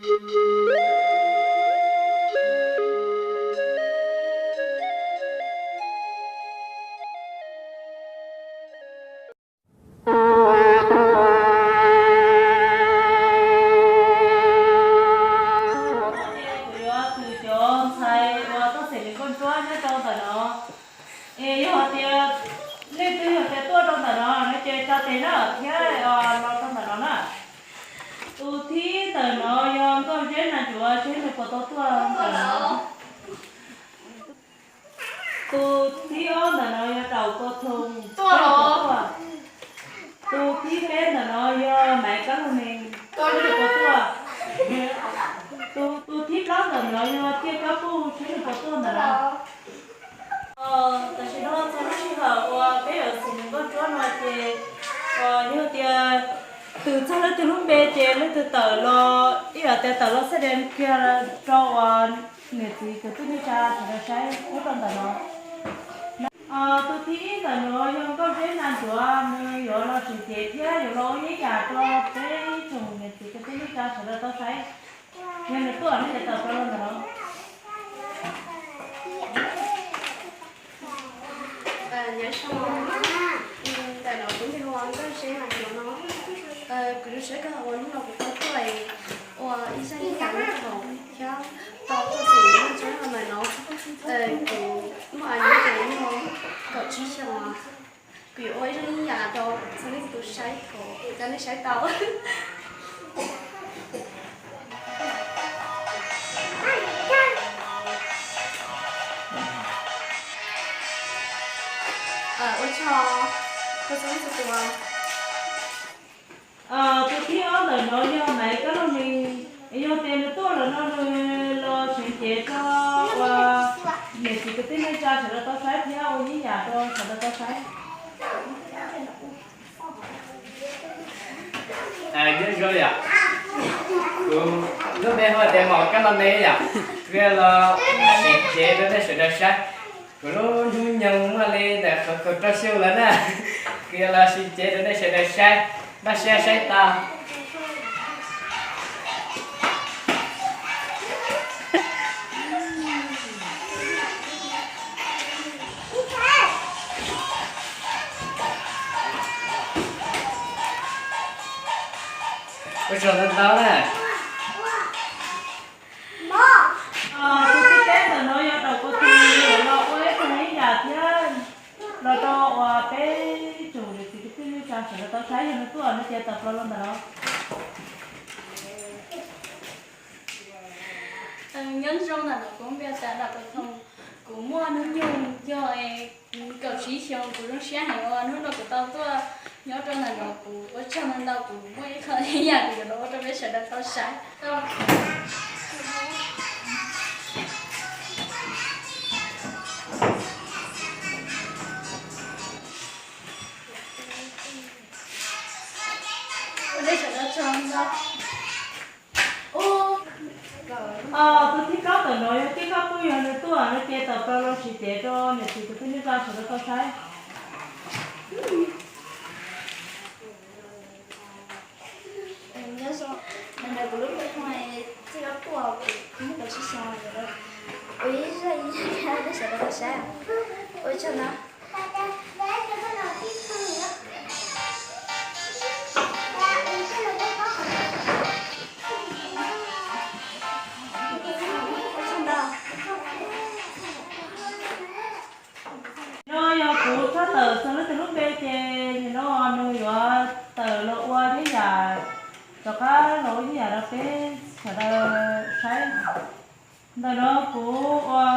Ces kuv yuav thwm cov ntxhais uas tuaj xeem nkauj ntsuab nyob rau ntawm no. Es yog hais tias leej twg yog tias tuaj rau ntawm no no ces tsa tes na thiab los rau ntawm no na. Tus thib ntawm no yog Nkauj Zeb Nas Ncuav, seb nws puas tau tuaj ntawm no. Tus thib ob ntawm no yog Daum Kos Thoos, seb nws puas tuaj. Tus thib peb ntawm no yog Maiv Kab Lag Nees, seb nws puas tuaj. Tus, tus thib plaub ntawm no yog Tiaj Kab Puj, seb nws puas tuaj ntawm no. Tam sim no txog lub sij hawm uas peb yuav xeem nkauj ntsuab no ces yog tias twm txog leej twg lub npe ces leej twg tawm los ib yam tias tawm los xab des kiag rau uas niam txiv kwv tij neej tsa sawv daws saib nyob rau ntawm no. Tus thib ib ntawm no yog Nkauj Zeb Nas Ncuav, nws yuav los tseem cev thiab yuav los ua ib yam rau peb ib tsoom niam txiv kwv tij neej tsa sawv daws tau saib. Yog nws tuaj no ces tawm plaws los ntawm no. Nyob zoo, ntawm no kuv npe hu ua Nkauj Zeb Nas Ncuav no. Kuv zoo siab kawg uas hnub no kuv tau tuaj ua ib zaj ib yam nyob rau hauv thiab tau tuaj xeem nkauj ntsuab rau ntawm no. Kuv muaj as nyob ces yog kaum tsib xyoos. Kuv yuav ua ib zaj ib yam rau txhua leej txhua tus saib, thov cov nej saib tau. Ua tsaug rau txhua leej txhua tus. Tus thib ob ntawm no yog Maiv Kab Lag Nees, yog tias nws tuaj lawm no nws los seev cev rau uas niam txiv kwv tij neej tsa sawv daws tau saib thiab ua ib yam rau sawv daws tau saib. Nyob zoo yom, kuv lub npe hu tias Maiv Kab Lag Nees yom, kuv los seev cev rau nej sawv daws saib. Kuv lub hnub nyoog muaj li ntawm kaum rau xyoo lawm na, kuv yuav los seev cev rau nej sawv daws saib, npaj siab saib tau. Ua tsaug ntau ntau na. Tus thib peb ntawm no yog Daum Kos Thoos, los ua ib tug ib yam thiab los rau uas peb tsoom niam txiv kwv tij neej tsa sawv daws tau saib, yog nws tuaj no ces tawm plaws los ntawm no. Nyob zoo, ntawm no kuv npe hu ua Daum Kos Thoos, kuv muaj hnub nyoog yog kaum tsib xyoos. Kuv zoo siab heev uas hnub no kuv tau tuaj nyob rau ntawm no, kuv ua tsaug ntau ntau, kuv muaj ib qho ib yam kuv yuav los ua rau peb sawv daws tau saib. Ua nej sawv daws tsaug ntau. Tus thib plaub ntawm no yog Tiaj Kab Puj, yog nws tuaj no ces tawm plaws los seev cev rau niam txiv kwv tij neej tsa sawv daws tau saib. Nyob zoo, ntawm no kuv lub npe hu ua Tiaj Kab Puj, kuv muaj kaum tsib xyoos, ua ib zaj ib yam rau peb sawv daws tau saib. Ua tsaug ntau. No yog kuv txhob tawm txog leej twg lub npe ces nim no nws yuav tawm los ua ib yam, rov qab los ua ib yam rau peb sawv daws saib. Ntawm no kuv ua,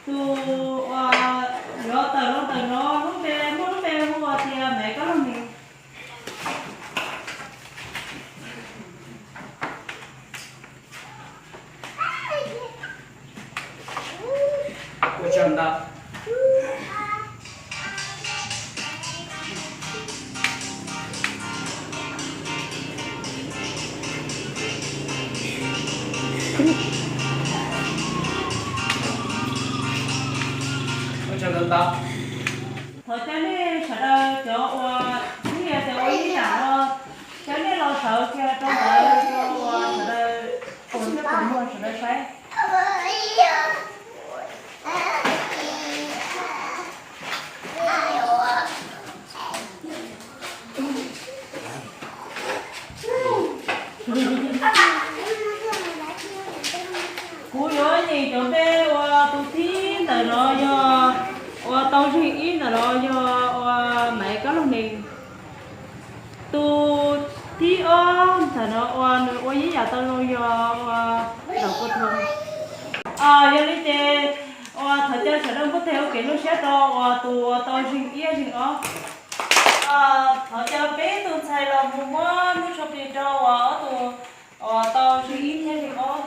tus uas yuav tawm los ntawm no lub npe, muaj lub npe hu ua tias Maiv Kab Lag Nees. Ua tsaug ntau. Ua tsaug ntau ntau. Thov cov nej sawv daws cov uas twb yog tias ua ib yam no, cov nej los sawv kiag rau ntawd rau uas sawv daws Kuv yuav nyeem cov npe uas tus thib ntawm no yog uas tau zeeg ib ntawm no yog uas Maiv Kab Laug Nees. Tus thib ob ntawm no uas nws ua yeeb yam tau zoo yog uas Zaum Kua Thuav. Yog li ces uas thov caw sawv daws npuaj teg ua kev lub siab rau uas tus uas tau zeeg ib zeeg ob. Thov caw peb tug ntxhais los mus muab lub tsho plig rau uas ob tug uas tau zeeg ib thiab zeeg ob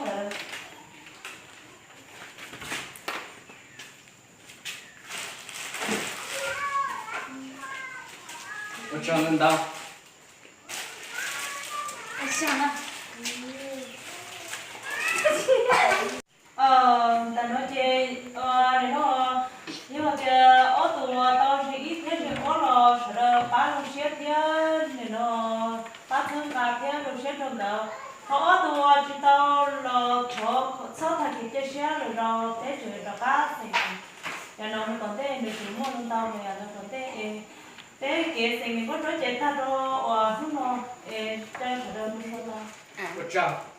ntawd. Ntawm no ces nim no yog tias ob tug uas tau zeeg ib thiab zeeg ob los sawv daws pab zoo siab thiab nim no pab txhawb nqa thiab zoo siab rau nkawd. Ho ob tug uas tsis tau los thov txhob tag kev cia siab lawm los peb tseem rov qab xeem. Yog no mus tom ntej nws tseem muaj ntau mus yam ntau tom ntej es peb kev xeem nws kuj tsuab ces tag rau uas hnub no es caw sawv daws mus txog los. Ua tsaug.